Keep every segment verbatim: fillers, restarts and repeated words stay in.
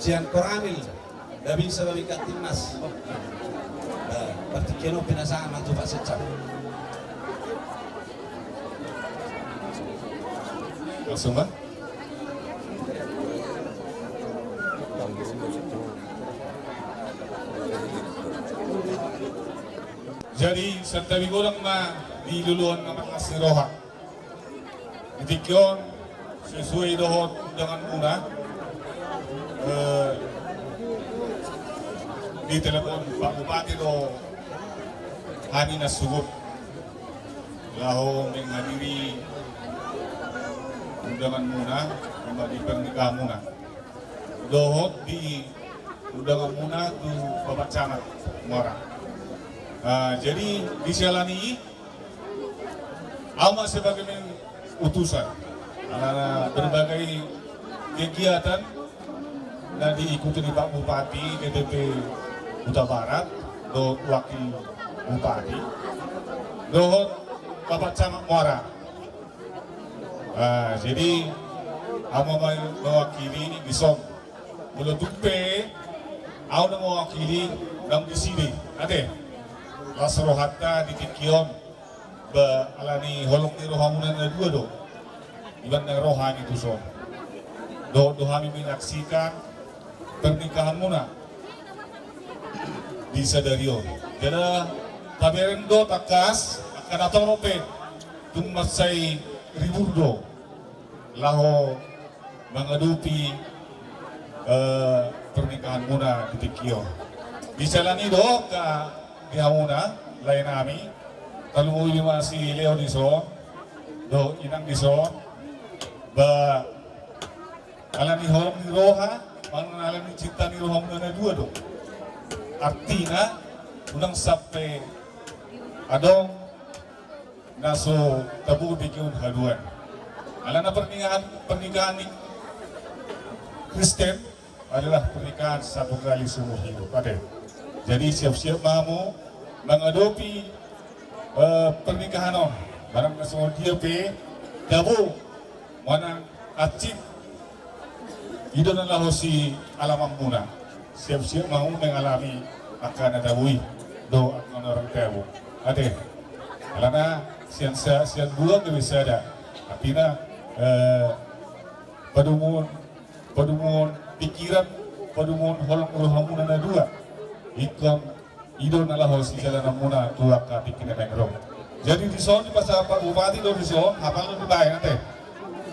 Sian Koramil, Babinsa Babingka Timnas. Partingkian on pinasahat ma tu Pak Sekcam. Langsung, Pak. Jadi, santabi godang ma di loloan na marlas ni roha. Di tingki on, sesuai dohot undanganmuna, eh, ditelepon Pak Bupati do hami na suhut laho menghadiri undanganmuna, di pernikahanmuna. Dohot di undanganmuna tu Bapak Camat Muara. Ah, jadi, di siala ni i, ahu ma sebagai utusan. Alana berbagai kegiatan na diikuti ni Pak Bupati, D P P Hutabarat, dohot Wakil Bupati, dohot Bapak Camat Muara. Ah, jadi, ahu ma mewakili dison. Molo tung pe ahu na mewakili, naung disi do i, ate. Las rohanta di tingki on, ba, ala ni holong ni rohamuna na dua do. Iba na roha ni tuson. Dohot do hami menyaksikan pernikahanmuna di sadari on. Jala tabereng do tangkas angka na torop pe tung mansai ribur do laho mangadopi, eh, pernikahanmuna di tingki on. Di siala ni i do angka di hamuna, lae nami, tarlumobi ma si Leo dison, dohot inang dison, ba, ala ni holong ni roha, manang ala ni cinta ni rohamuna na dua do. Artina, unang sampe adong na so tabo di tingki on haduan. Alana pernikahan, pernikahan ni Kristen adalah pernikahan satu kali seumur hidup, ate. Jadi siap-siap ma hamu mangadopi, eh, pernikahan on. Manang na songon dia pe tabo manang hansit, i do na laho sialamanmuna. Siap-siap ma hamu mengalami angka na tabo i dohot angka na hurang tabo, ate. Alana sian sa-, sian dua gabe sada. Artina, eh, padomuhon, padomuhon pikiran, padomuhon holong rohamuna na dua. Ingkon i do na laho sijalananmuna tu angka tingki na naeng ro. Jadi dison dipasahat Pak Bupati do dison, hapal do dibaen, ate.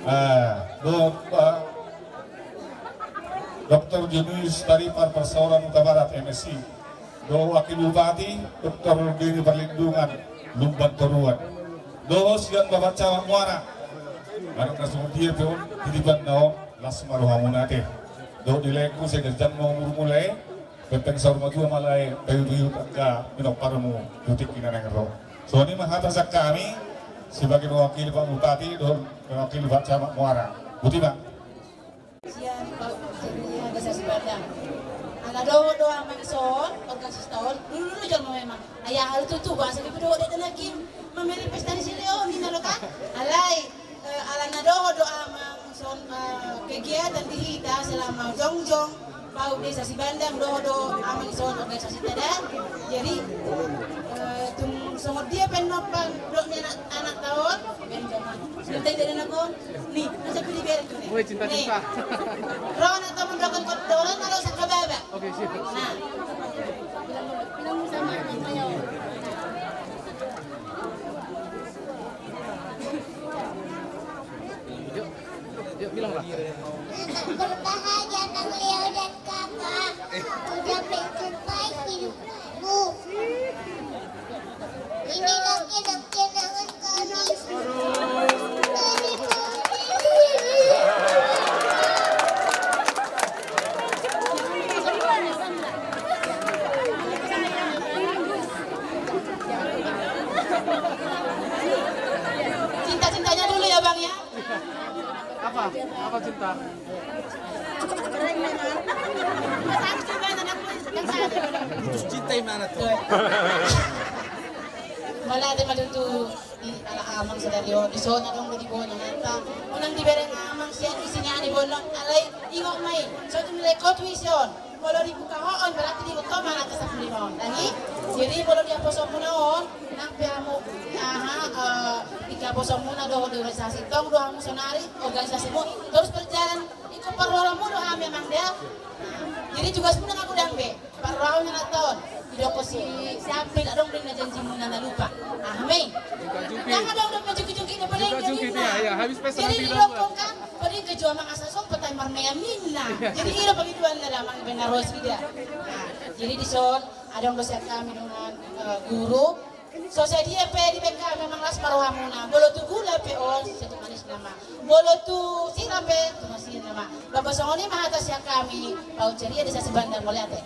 Ah, do, ah, Doktor Junius Taripar Perseoranhuta Barat, M Si, do Wakil Bupati Doktor Giri Perlindungan Lumban Toruan, do sian Bapak Camat Muara. Manang na songon dia pe on, di tibanna on, las ma rohamuna, ate. Do di laengku, sai ganjang ma umurmu, lae. Pengpeng saur matua ma, lae, paihut-ihut angka pinomparmu tu tingki na naeng ro. Songon i ma hata sian hami sebagai mewakili Pak Bupati dohot mewakili Pak Camat Muara. Boti ma. Sian Pak, sian Desa Sibandang. Ala dohot do amang ison, organ sista on, dulu-dulu jolma memang. Ai aha do tutu, boasa pe dohot do na nangkin mamere pesta ni si Leo, ninna do kan. Alai, eh, ala na dohot do amang ison, eh, kegiatan di hita selama jongjong PAUD Desa Sibandang, dohot do amang ison organisasi ta da. Jadi, eh, tung songon dia pe nompang dohot ni anak, anak ta on, ben jongjong. Cinta, cinta, anak on. Ni, masa pidi beri tu ni. Woi, cinta, ni. Cinta. Ro anak ta on, dohot dohot, ro saka baba. Oke, siap. Nah. Yuk, yuk, bilang lah. Berbahagia Nang Leo dan Kakak. Udah mencapai hidupmu. Inilah kenang-kenangan kami. Cinta-cintanya dulu ya, Bang, ya. Apa? Apa cinta? Putus cinta i mana tu? Mauliate ma tutu di ala amang sadari on, dison adong do di bona nanta. Unang dibereng amang sian isi ni ani bolon, alai Ingot ma i, so tu nilai kau tu isi on. Molo dibuka ho on, berarti diingot ho ma na angka sampulu lima on. Jadi molo di haposoonmuna on, nang pe hamu, aha, eh, di haposoonmuna dohot di organisasi, tong do hamu saonari organisasimu terus berjalan. Ingkon parrohaonmu do hami, amang, da. Jadi tugasmuna na godang be. Parrohaon na taon, didok si April, adong do na janjimuna na lupa. Ah, mei. Jangan dong, dong, juki-juki na paling. Juki-juki, iya, iya, habis pesan. Jadi didok kan, paling ke jual mangasa song, petai marmea minna. Jadi ira pagi dua na damang benar rosi dia. Nah, jadi di son, adong do sian hami dengan, eh, guru. So sadia pe dibaen hami, amang, las ma rohamuna, molo tu gula pe on, sai tu manis nama. Molo tu sira pe, tu manis nama. Bapak, songon i ma hata sian hami, Paut Ceria, Desa Sibandang, mauliate.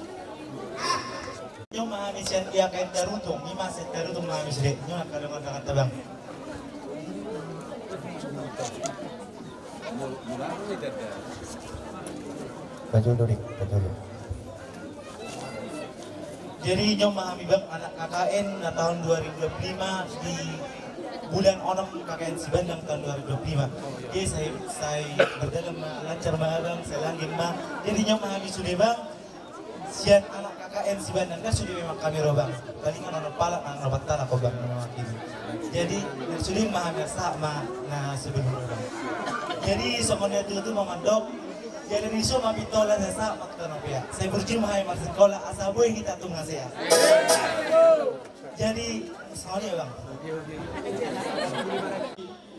Nyo ma hami sian ia kain Tarutung, ima sian Tarutung ma hami sude. Nyo na kadang-kadang tabang. Pajolo, Dik, pajolo. Jadi nyo ma hami, bang, anak K K N na tahun dua ribu dua puluh lima di bulan onom, K K N Sibandang tahun dua ribu dua puluh lima. Jadi sai, sai berjalan ma, lancar ma, bang, sai langgeng ma. Jadi nyo ma hami sude, bang, sian anak K K N Sibandang, kan sude memang hami ro, bang. Palingan onom pala, nang opat pala ho, bang, memang hami. Jadi na sude ma hami, sahat ma na sebelum, bang. Jadi songon na tutu ma mandok, jadi di so ma pintola, sai sahat ma tu Tanah Pea. Sai burju ma hami marsikola, asa boi hita tu hasea. Jadi songon i, bang.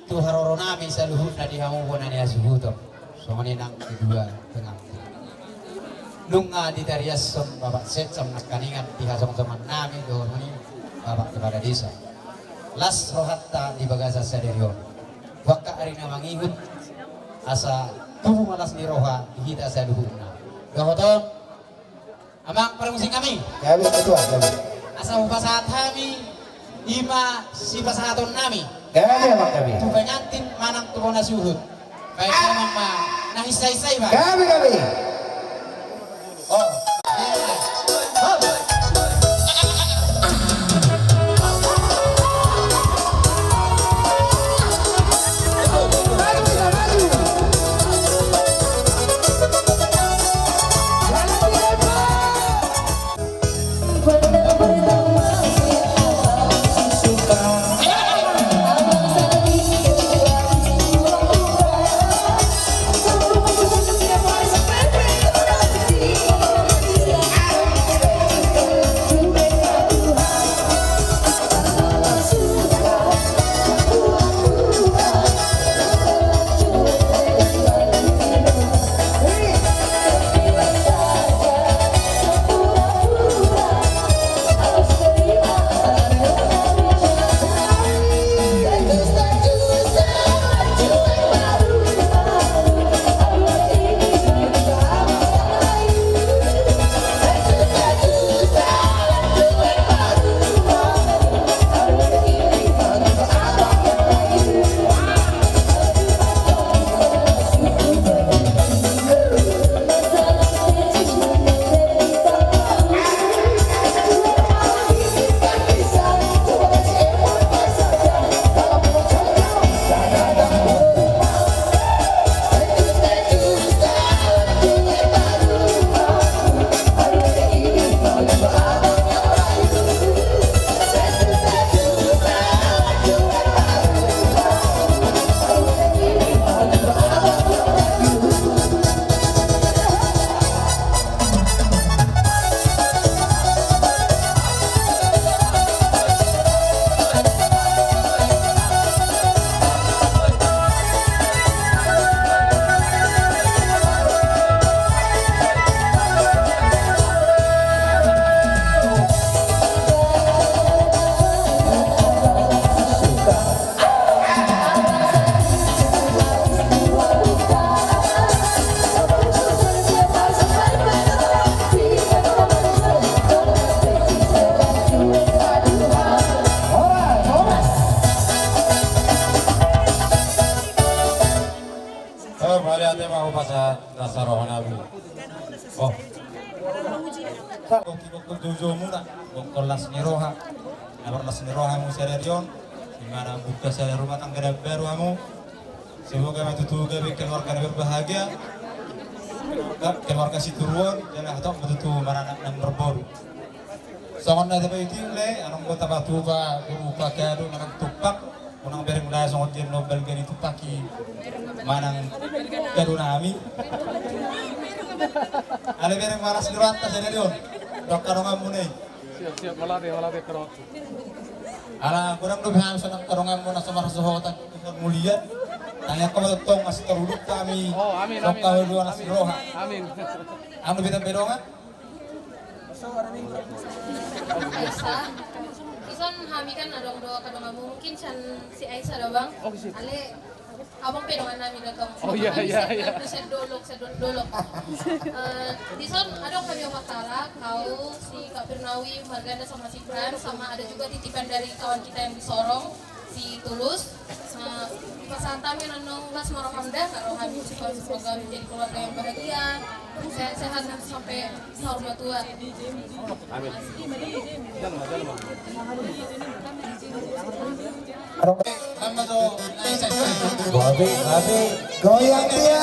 Tu haroro nami saluhutna di hamu bona ni hasuhuton. Songon i nang kedua tengah. Nunga ditariashon Bapak Sekcam nangkaningan di hasongsoman nami dohot ni Bapak Kepala Desa. Las rohanta di bagasan sadari on. Bangka ari na mangihut asa tubu ma las ni roha di hita saluhutna. Dohot on, amang parmusik nami. Gabe, ketua, gabe. Asa hupasahat hami, ima sipasahaton nami. Gabe, amang, gabe. Tu pengantin manang tu bona suhut. Baen damang ma na hisa-hisa, bang. Gabe, gabe. Oh. Oh, mauliate ma hupasahat rasa roha nami. Oh. Bokki bokki jojomuna, bokki las ni roha. Na marlas ni roha hamu sadari on. Di mana buka sada rumah tangga na baru hamu. Semoga ma tutu gabe keluarga na berbahagia. Keluarga Sitorus on, jala hatop ma tutu maranak nang marboru. Songon na tabo i, tinggal annon do tapatupa berupa kado manang tumpak. Unang bereng da songon dia na balga ni tumpak i manang kado nami. Alai bereng ma las ni rohanta sadari on dohot angka donganmuna i. Siap, siap, mauliate, mauliate angka donganku. Ala godang dope hami songon angka donganmu na so marhasohotan, so mulia. Tangiangkon ma tongtong asa tarhundul hami. Oh, amin, amin, amin. Songon haduan las ni roha. Amin. Anu beta pe dongan. Aisyah. Dison hami kan adong do angka donganmu, mungkin sian si Aisyah do, Bang. Oh, siap. Alai abang pe dongan nami do tong. Oh, iya, iya, iya. Sian dolok, sian dolok. Eh, dison adong hami opat halak, au, si Kak Firnawi, Marganda sama si Fran, sama ada juga titipan dari kawan kita yang di Sorong. Si Tulus, eh, pasahat hami annon las ma roham da, asa hami, semoga menjadi keluarga yang bahagia, sehat-sehat sampai sahur matua. Amin. Goyang dia.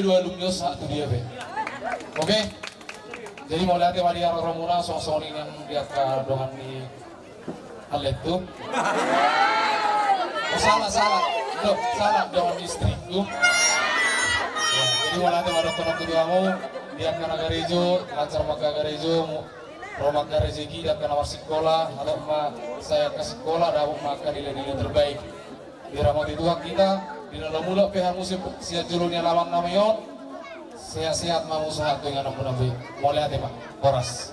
Dua alumni on sahat tu dia be. Oke. Jadi mauliate ma di haroromuna, songon i nang di angka dongan ni Alet tu. Oh, salah, salah. Tuh, salah, dongan istri tu. Ya, jadi mauliate ma dohonon tu hamu, di angka na garejo, lancar ma angka garejo, ro ma angka rezeki, di angka na marsikola, adong ma sai angka sikola, dapot ma angka nilai-nilai terbaik. Diramoti Tuhan hita, di na lam mulak pe hamu sian jolo ni alaman nami on. Sehat-sehat ma hamu sahat tu inganan muna be. Mauliate ma. Horas.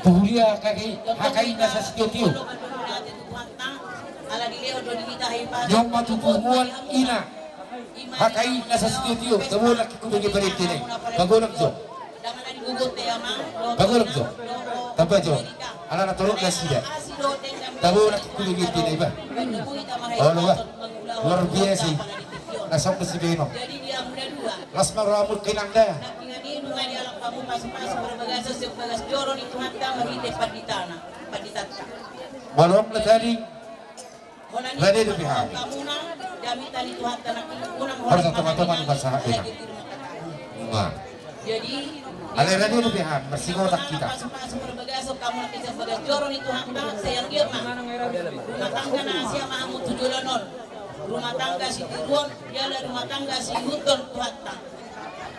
Tuhuria hakai, hakai na sasitio-tio. Jomma tu punguan ina. Hakai na sasitio-tio, tabo nangkin hubege parentena i. Pagolap jo. Pagolap jo. Tamba jo. Alana torop nasida. Tabo nangkin hubege parentena i ba. Olo ba. Luar biasa i. Na sombong si Beno. Las ma rohamu inang da. Molo na tadi. Rade dope hami. Harus tonga-tonga ni pasahat hita. Nah. Alai rade dope hami, marsingotak hita. Rumah tangga na sia ma hamu tu joloan on. Rumah tangga sitiruon, jala rumah tangga siihuthon Tuhanta.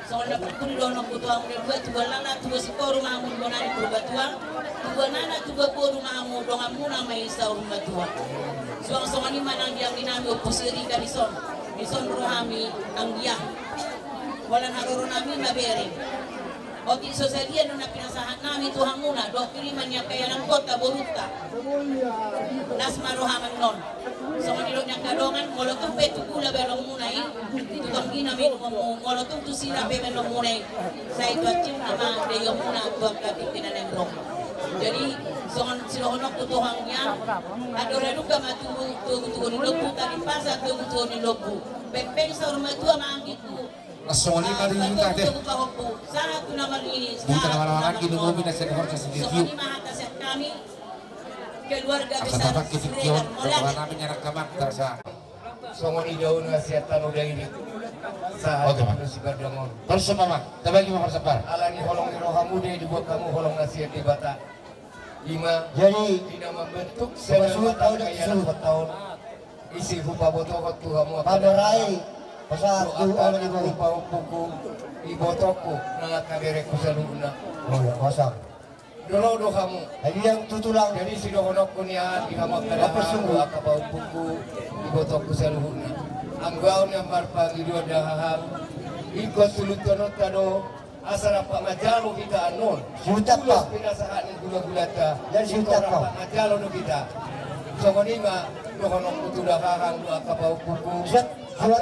Songon na pungkuri dohononku tu hamu na dua, tubuan nana, tubuan sikoru ma hamu di bona ni Purbatua, tubuan nana, tubuan boru ma hamu donganmuna ma i saur matua. Suang songon i ma nang di anggi nami Ompu Sirika dison, dison ro hami anggiat. Holan haroro nami ma bereng. Otik so sadia do na pinasahat nami tu hamuna, dohot piriman ni angka ianakhonta borunta. Las ma roha annon. Songon i do ni angka dongan, molo tung pe tu gula baenonmuna i, tu tonggi na minumonmu, molo tung tu sira pe baenonmuna i, sai tu ancim nama daionmuna tu angka tingki na naeng ro. Jadi songon sidohononku tu hamu nian, andor adungka ma tugu, tugu-tugu ni lombu, tali pasa tugu-tugu ni lombu. Pengpeng saur matua ma anggingku. Songon i ma di hita te. Di tengah malam lagi di mobil na sian horja sendiri. Songon i ma hata sian hami keluarga besar Siregar. Mauliate. Songon i daona sian tano Dairi. Sahat tu Sibardangon. Terus sama, tabagi ma parsabar. Ala ni holong ni rohamu do dibuat hamu holong na sian Debata. Ima. Jadi, di na mambentuk sebagai suhut tahu dah suhut tahu. Isi hupabotohon tu hamu. Pamerai. Pasahat tu anak ibu. Paompuku, ibotokku, nang angka berengku saluhutna. Oh ya, pasang. Dolo do hamu. Hadiang tu tulang. Jadi sidohononku nian di hamu angka dahahang, angka paompuku, ibotokku saluhutna. Anggo au nian marpangidoan dahahang. Ingkon suluthononta do. Asa rap manjalo hita annon. Ulos pinasahat ni gulagulanta. Jadi rap manjalo do hita. Songon i ma dohononku tu dahahang dohot angka paompuku. Angka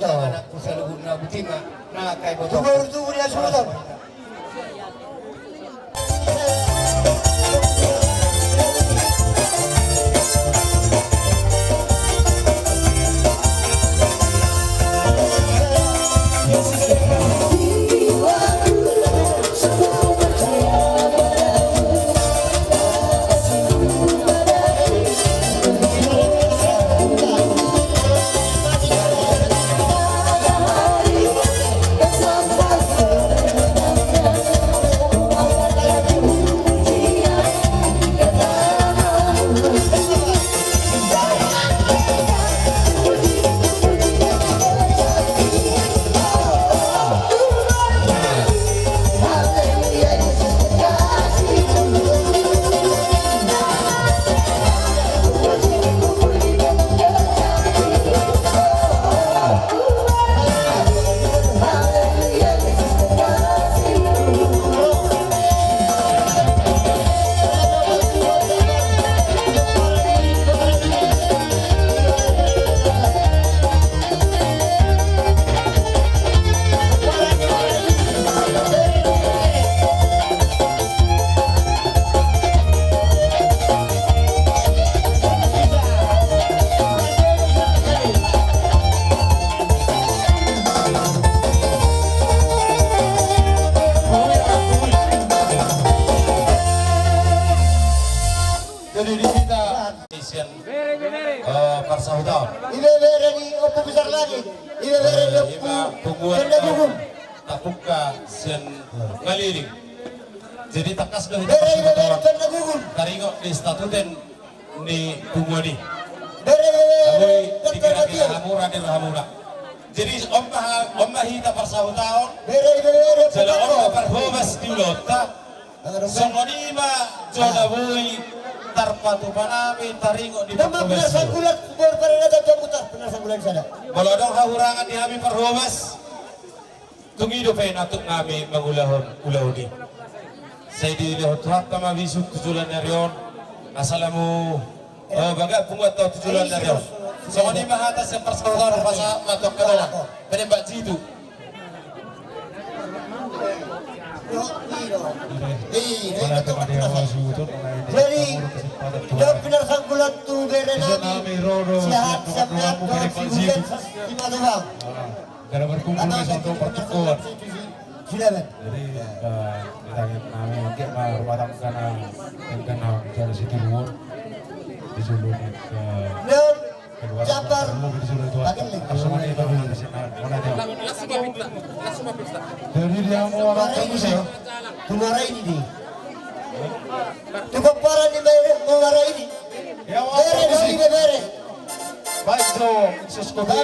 anakku saluhutna, botima. Nang angka ibotongku. Ibebere ni Ompu Besar Langit. Ibebere ni Ompu Penda Gugum. Tabuka sian Maliring. Jadi tangkas do hita. Bere ibebere Penda Gugum. Taringot di statuten ni punguan i. Bere ibebere. Tingki raja ni raja muna, raja ni raja muna. Jadi on ma, on ma hita parsahutaon. Bere ibebere. Jala on ma parhobas di ulaonta. Songon i ma jala boi tarpatupa nami taringot di parhobas. Molo adong hahurangan di hami parhobas, tung i dope na tuk nami mangulahon ulaon i. Sai dilehon Tuhanta ma bisuk tu joloan ni ari on. Asa lamu, oh, baga punguanta tu joloan ni ari on. Songon i ma hata sian parsahutaon, pasahat ma tu angka dongan. Pede Mbak Jitu. Jadi, jawab pinar sanggulan tu bere nami. Sehat, sehat, dohot si hujan, si matubang. Dalam berkumpul di suatu pertemuan. Jadi, eh, kita nami mungkin rumah tangga na, tangga na, misalnya si Tiruan, di Solo ni, eh, Jabar. Jadi dia mau orang tu muara ini di. Tu pomparan ni muara ini. Bere, bere. Baik, so, sos kopi.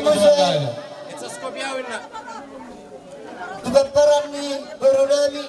Tu pomparan ni boru nami.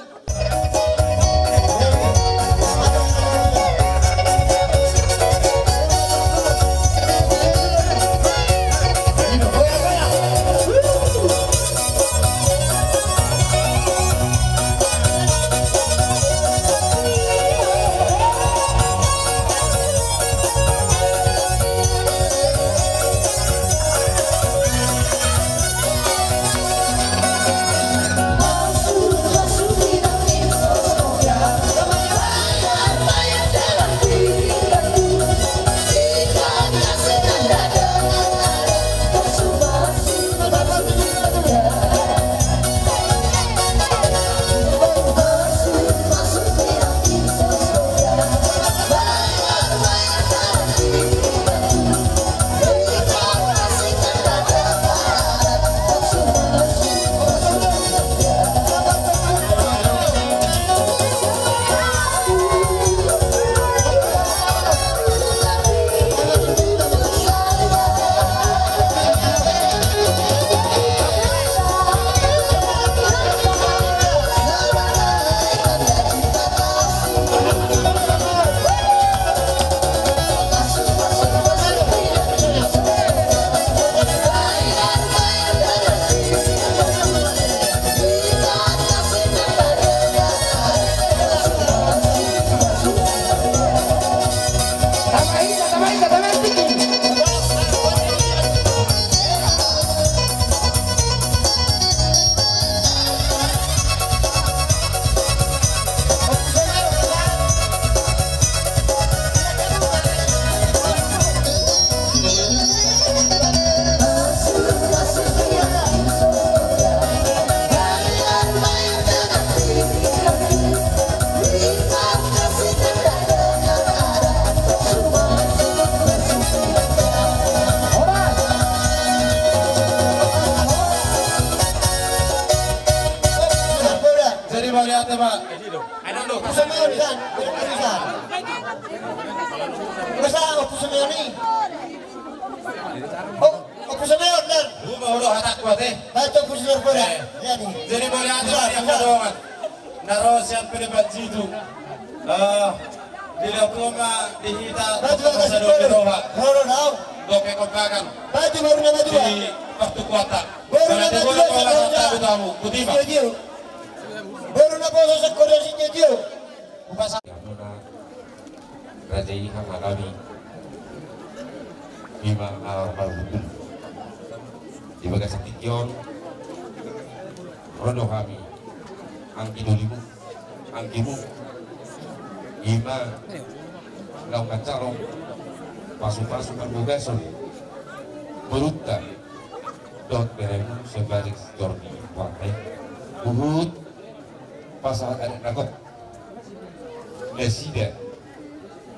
Jadi mauliate ma. Opu Sumeon, San. Opu Sumeon, San. Masa Opu Sumeon i? Oh, Opu Sumeon, San. Uma ulo hatak kuate. Baca Opu Sumeon, San. Jadi mauliate ma di angka dongan na ro sian Pede Mbak Jitu. Eh, dilehon Tuhan ma di hita. Baca Opu Sumeon, San. Ro, ro, ro. Doke kompakan. Baca boru na madua. Di partukuanta. Boru na madua, San. Boru na madua. Boru na madua. Boru naposo sangkoda sitio-tio. Upasahat. Raja i hami. Ima aor parhundul. Di bagasan tingki on, ro do hami. Anggi dolimu, anggimu. Ima laho manjalo pasu-pasu parbagason. Borunta. Dohot beremu sebagai Jordi Warnai. Huhut pasahat adat na gok. Nasida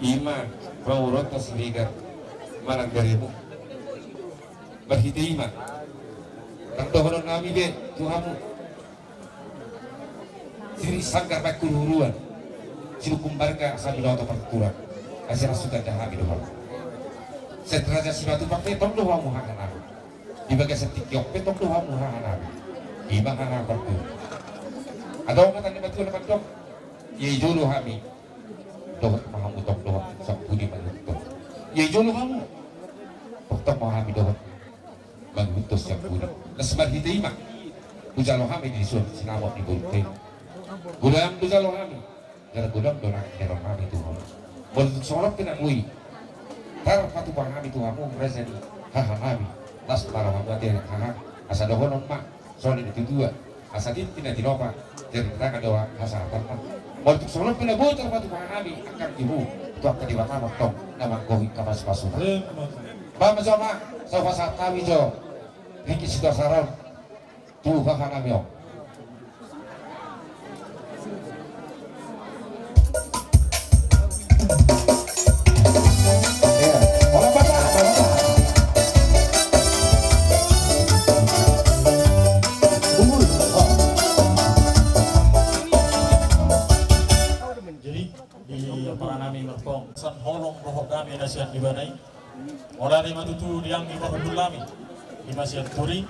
ima pamoruonta Siregar manang beremu. Marhite i ma, ndang dohonon nami be tu hamu. Siri sanggar baen huruhuruan, silungkun marga asa binoto partuturan. Asa rasukan da hami do hamu. Set raja Simatupang pe tong do hamu haha nami. Di bagasan tingki on pe tong do hamu haha nami. Ima haha partuturan. Adong ma tanda batua na mandok. Ia i jolo hami. Dohot ma hamu tong dohot sian pudi manurut tong. Ia i jolo hamu. Tong tong ma hami dohot. Mangihuthon sian pudi. Las marhite i ma. Hujalo hami di suan sinamot ni borunta i. Godang do jalo hami. Jala godang do na nidok hami tu hamu. Molo tung songon on pe na boi. Tarpatupa hami tu hamu raja ni haha nami. Las ma rohamu ate haha. Asa dohonon ma. Songon i na tutua. Asa tintin na tinopa. Jala tangan do hasahatanna. Molo tung songon on pe na boi tarpatupa hami. Angka di hamu. Tu angka di mata ma tong. Na manggohi kapasupasuna. Baen ma jo ma, so pasahat hami jo. Riki Sitorus Aron. Tu haha nami on. Iya. Holan Batak, holan Batak. Bungul. Oh. Jadi, di acara nami martong. San holong dohot dame na sian Ibana i. Mauliate ma tutu di anggi parhundul nami. Ima sian Turi.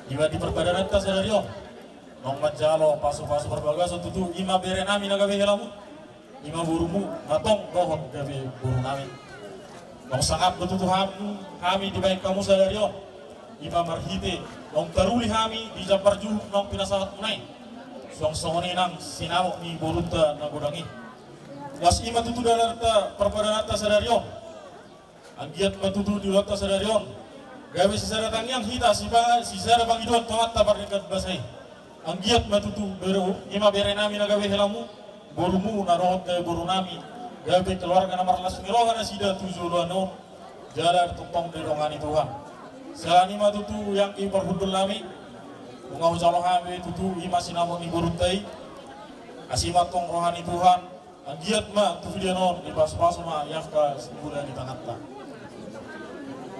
Ima di parpadananta sadari on. Naung manjalo pasupasu parbagason tutu. Ima bere nami na gabe helamu. Ima borumu. Na tong dohot gabe boru nami. Naung sangap do tutu hamu, hami dibaen hamu sadari on. Ima marhite naung taruli hami di jambar juhut naung pinasahatmuna i. Suang songon i nang sinamot ni borunta na godang i. Las ima tutu dalananta parpadananta sadari on. Anggiat ma tutu di ulaonta sadari on gabe sisada tangiang hita, siba-, sisada pangidoan tu Amanta pardenggan basa i. Anggiat ma tutu bere, ima bere nami na gabe helamu, borumu na dohot gabe boru nami, gabe keluarga na marlas ni roha nasida tu joloan on. Jala tongtong didongani Tuhan. Siala ni i ma tutu di anggi parhundul nami. Nunga hujalo hami tutu ima sinamot ni borunta i. Asi ma tong roha ni Tuhan. Anggiat ma tu pudian on dipasupasu ma i angka simbula ni tanganta.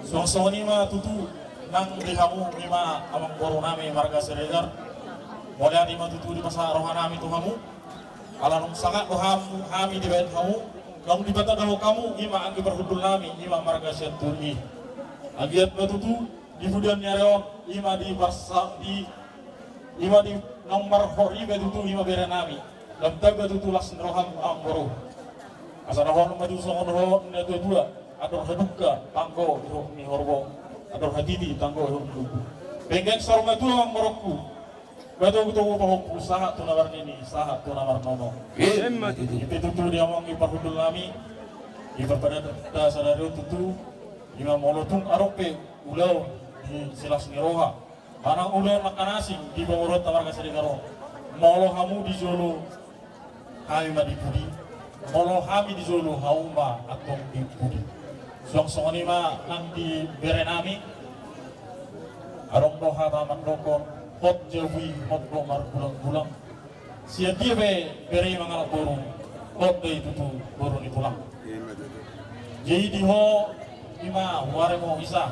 Suang songon i ma tutu nang di hamu ima amangboru nami marga Siregar. Mauliate ma tutu dipasahat roha nami tu hamu. Ala naung sangap do hamu, hami dibaen hamu. Naung dipatanda hamu ima anggi parhundul nami ima marga Sianturi i. Anggiat ma tutu di pudian ni ari on ima di parsa-, di, ima di naung marhot i be tutu ima bere nami. Lam tamba tutu las ni roham amangboru. Asa dohonon ma tutu songon dohonon ni natuatua. Andor hadungka tanggo di roha ni horbo. Andor hatiti tanggo di roha ni horbo. Penggeng saur matua amangboruku. Ba togutogu pahompu sahat tu na marnini sahat tu na marnono. Ima tutu. Ipe tutu di hamu anggi parhundul nami. Di parpadananta sadari on tutu. Ima molo tung adong pe ulaon di silas ni roha. Manang ulaon na asing di pamoruonta marga Siregar on. Molo hamu di jolo hami ma di pudi. Molo hami di jolo hamu ma antong di pudi. Suang songon i ma nang di bere nami. Adong do hata mandokkon hot jabu i hot do margulanggulang. Sian dia pe bere i mangalap boru, hot do i tutu boru ni tulang. Jadi di ho ima huaremo isa.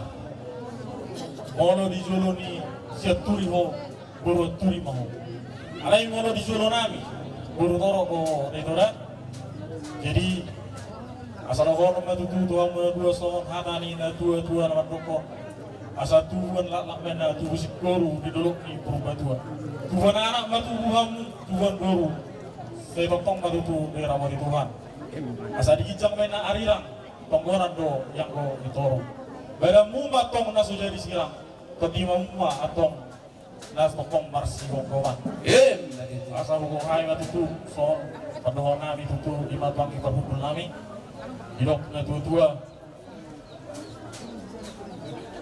Molo di jolo ni Sianturi ho, boru Anturi ma ho. Alai molo di jolo nami, boru Torop do ho, da ito da. Jadi asa dohonon ma tutu tu hamu na dua songon hata ni natuatua na mandokkon. Asa tubuan laklak ma inna tubu singkoru di dolok ni Purbatua. Tubuan anak ma tubu hamu, tubuan boru. Sai tongtong ma tutu diramoti Tuhan. Asa di ginjang ma inna arirang, tonggonan do i anggo di toru. Badanmu ma antong na so jadi sirang, tondi ma muna antong na tongtong marsigomgoman. Asa hugohi ma tutu songon pandohan nami tutu ima tu anggi parhundul nami. Didok natuatua.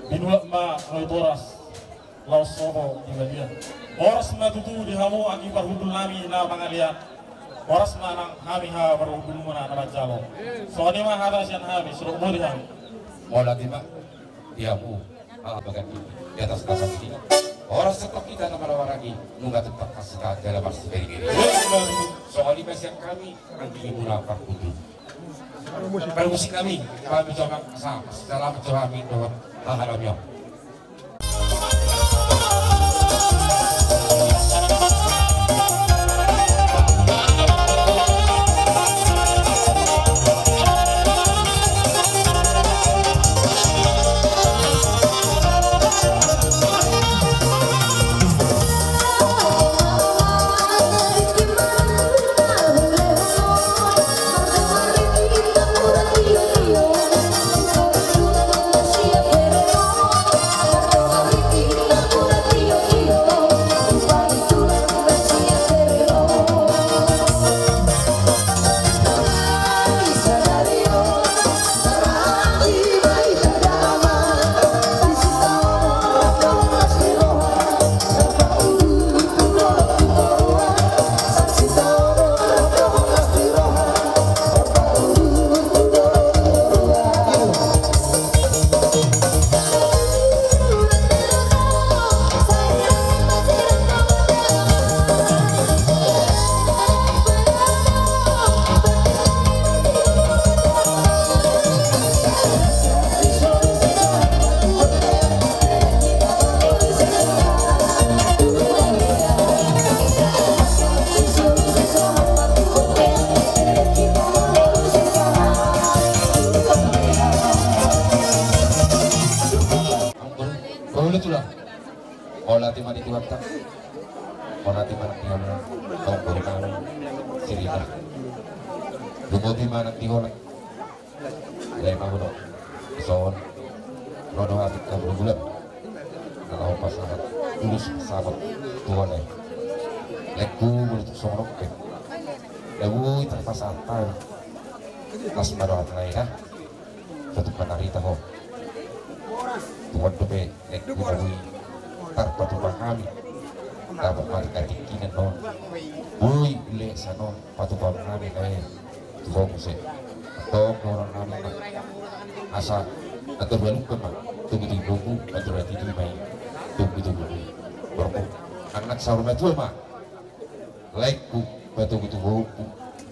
Binuat ma hau toras laos sopo di balian. Horas ma tutu di hamu anggi parhundul nami na mangalean. Horas ma nang hami haha parhundulmuna na manjalo. Songon i ma hata sian hami, songon i ma di hami. Mauliate ma di hamu haha bagandi di atas nasa putih. Horas sian hita na manawarani nunga tetap kasita jala marsipairing-iring. Songon i ma sian hami anggi muna parhundul. Parmusik nami, kami jo ma, sa-, salamat jo hami dohot haha nami on. Mauliate ma di Tuhanta. Mauliate ma nang di hamu, tong boru nami Siregar. Lumobi ma nang di holan. Lae ma hudok. Son. Ro do hami tu bulan. Laho pasahat ulos sahat tu holan. Laengku, molo tung songon on pe, na boi tarpasahat hami. Las ma roham, lae, da. Sahat ma nari taho. Tuhan dope, eh, guna boi tarpatupa hami. Dapot ma di tingki na on. Boi ule sanon patupa hami, eh, tu ho muse. Tong dohonon nami ma. Asa andor ualu pe ma. Tugu-tugu, andor hatiha ma i. Tugu-tugu. Bormu. Anak saur matua ma. Laengku, patogu tu boruku,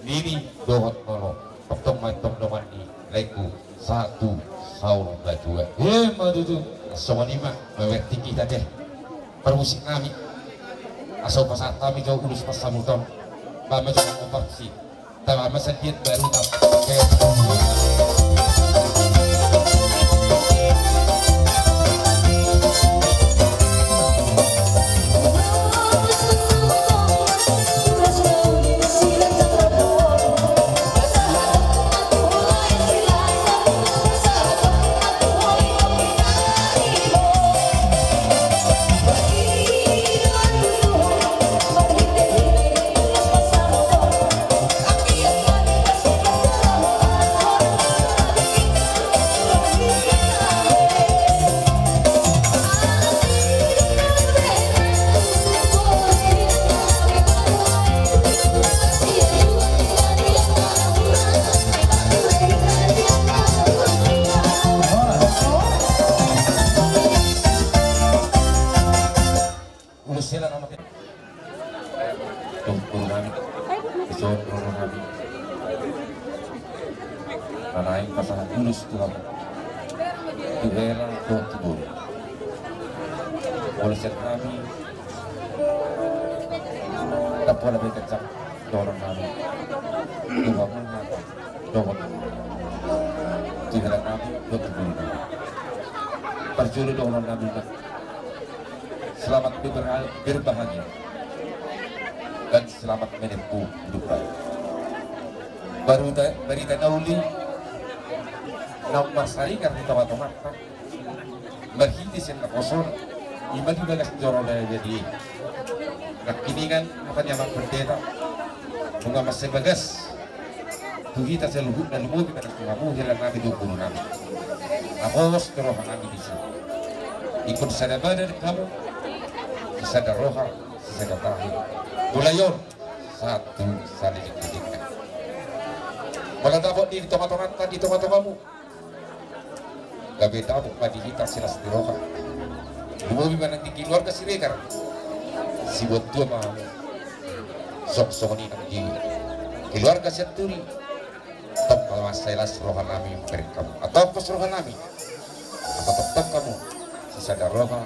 nini dohot molo, tongtong ma tong dongan ni laengku, sahat tu saur matua. Emma tutu. Songon i ma, mamerti hita deh. Parmusik nami. Asa hupasahat hami jo ulos pansamotan. Ba ma jo mangoparsi. Tama ma sadian baru tama. Ulos hela nama ke. Tong boru nami. Dison boru nami. Nanaeng pasahat ulos tu hamu. Tu hela dohot tu boru. Ulos hela nami. Tapola be kecak dohonon nami. Tu hamu ma. Dohot tu hela nami, dohot tu boru nami. Parjolo dohonon nami ma. Selamat berbahagia, berbahagia dan selamat menempuh hidup baru. Baru ta-, barita na uli naung marsaringar di tonga-tonganta. Marhite sian na poso, ima di bagas joro na jadi. Nangkiningan hata ni amang pendeta, nunga mansai bagas tu hita saluhutna, lumobi ma nang tu hamu hela nami dohot boru nami. Na pos do roha nami disi. Ingkon sada badan hamu, sisada roha, sisada tahi. Mulai on sahat tu saleleng-lelengna. Molo dapot di tonga-tonganta, di tonga-tongamu, gabe dapot ma di hita silas ni roha. Lumobi ma nang di keluarga Siregar. Sibuat dua ma hamu. Songon i nang di keluarga Sianturi. Tong ma mansai las roha nami mambahen hamu. Antong pos roha nami. Antong tongtong hamu sisada roha,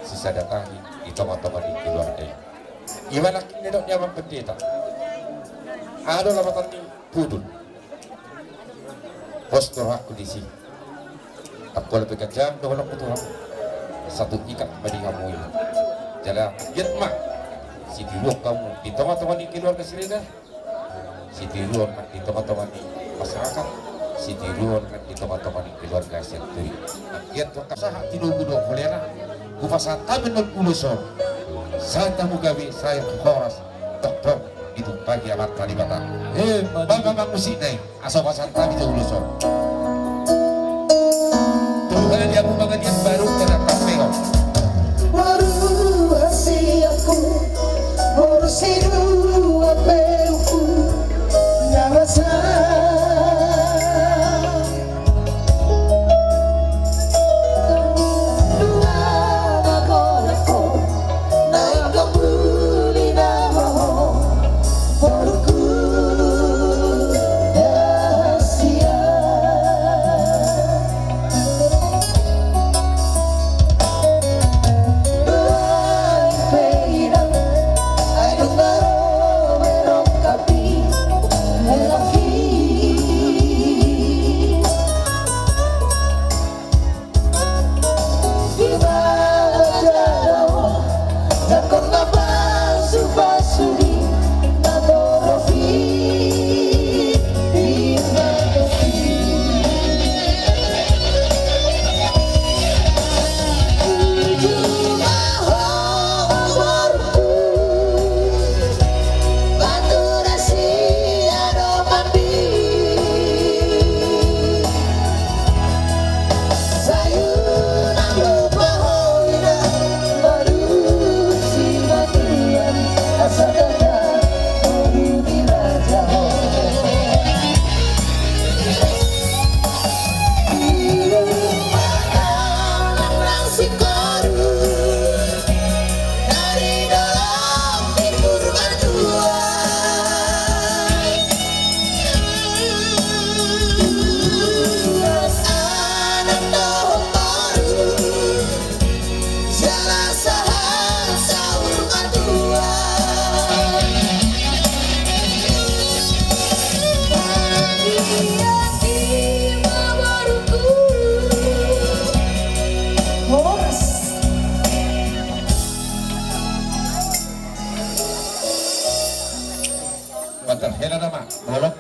sisada tahi di tonga-tonga ni keluarga i. Ima nangkin na nidok ni amang pendeta. Aha do lambatan ni pudun? Pos do rohangku disi. Anggo lape ganjang dohononku tu hamu, satu ikat ma di hamu i. Jala anggiat ma sitiruon hamu di tonga-tonga ni keluarga Siregar. Sitiruon nang di tonga-tonga ni masyarakat, sitiruon nang di tonga-tonga ni keluarga Sianturi. Anggiat tu angka sahat tinogu dohot holena, hupasahat hami ma ulos on. Sai hamu gabe, sai horas, tongtong ditumpahi Amanta Debata. Emma tutu. Ba ma mangusikna i, asa hupasahat hami jo ulos on. Tuhan, ya, aku mangadian baru pada kafe, om. Boru hasianku, boru sidua peuku, na basa. Dua ma golangku, naeng gok uli na boho, boruku hasian.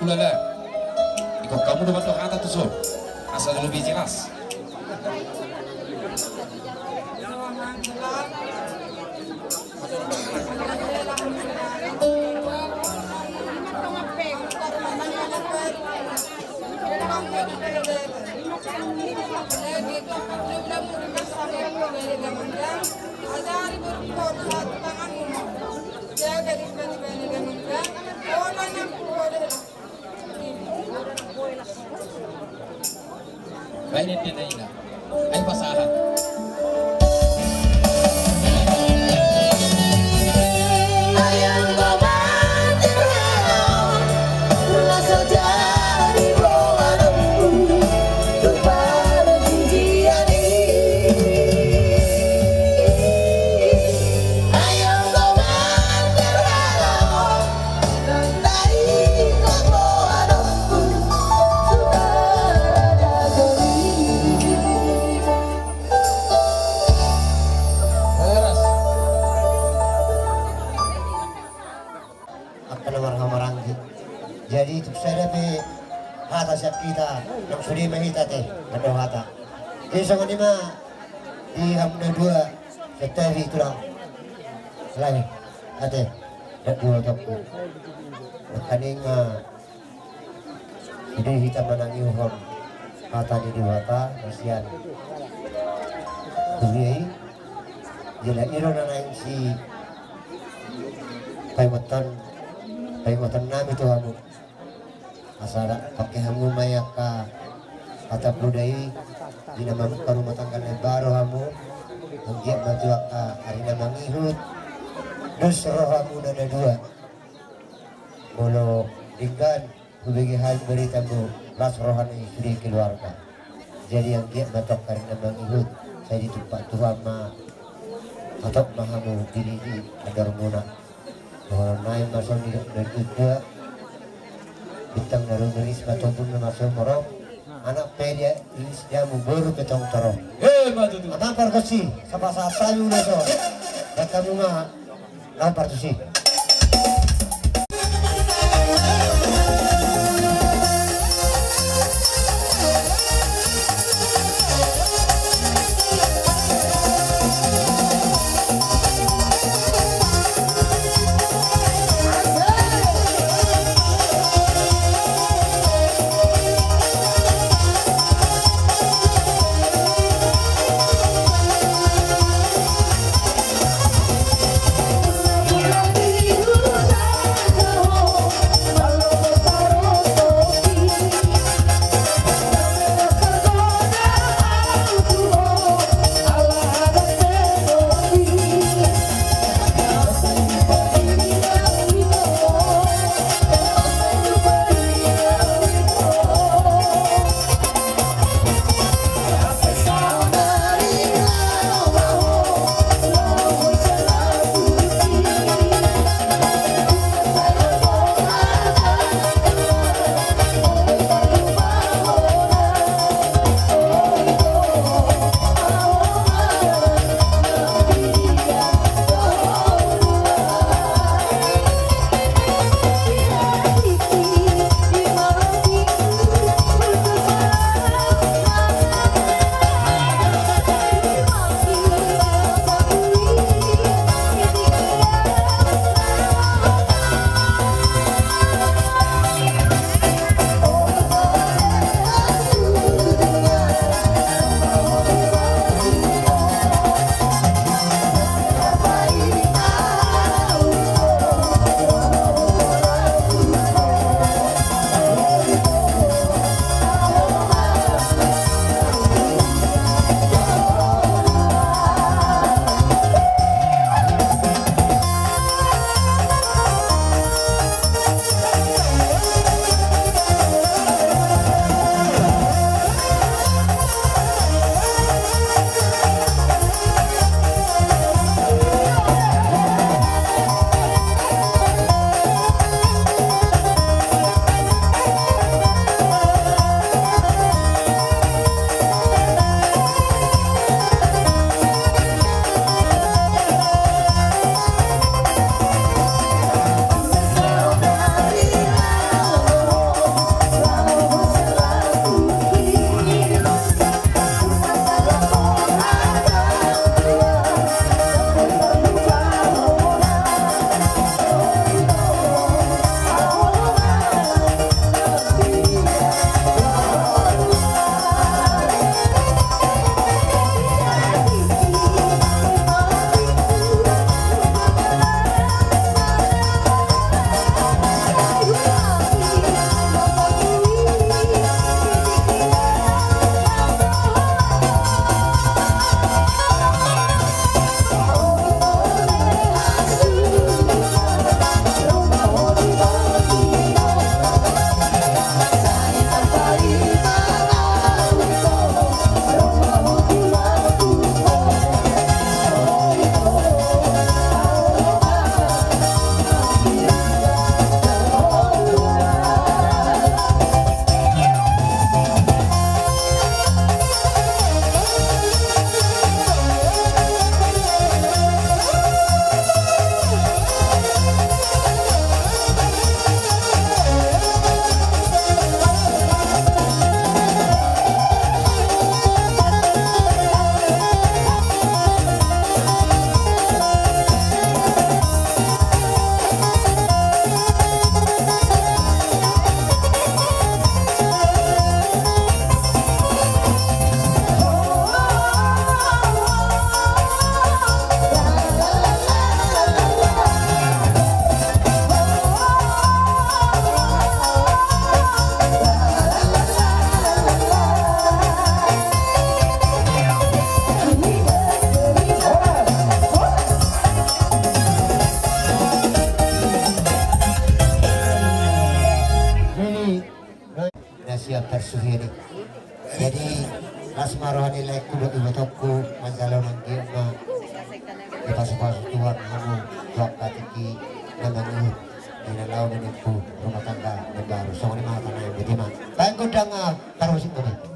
Ulala. Ikut kamu dapat hata tu so. Asal lebih jelas. Baen ende na ina. Ai pasahat. Angka na marhahamaranggi. Jadi tung sada pe hata sian hita, nang sude ma hita te mandok hata. Jadi songon i ma di hamu na dua, santabi tulang. Lae, ate, dua tokku. Nangkaning ma sude hita manangihon hata ni Debata na sian huria i. Jala i do na naeng sipaingothon, paingothon nami tu hamu. Asa pangke hamu ma i angka hata poda i, di na mamungka rumah tangga na imbaru hamu. Anggiat ma tu angka ari na mangihut dos rohamuna na dua. Molo denggan hubege hami baritamu, las roha ni sude keluarga. Jadi anggiat ma tu angka ari na mangihut, sai ditumpak Tuhan ma, hatop ma hamu dilili andormuna. Dohonon nami ma songon i, dok na dua, bintang na rumiris ma tombun na masomorong. Anak pe dia, iris jamu, boru pe tong torop. Emma tutu. Amang pargonsi, sapasahat hami ulaon on. Dang hamu ma, laho partusi. Suhi ni. Jadi las ma roha ni laengku dohot ibotongku manjalo nangkin ma dipasupasu Tuhan hamu tu angka tingki na mangihut di na laho manungkun rumah tangga na baru. Songon i ma hata nami, botima. Baen gondang, ah, parmusik nami.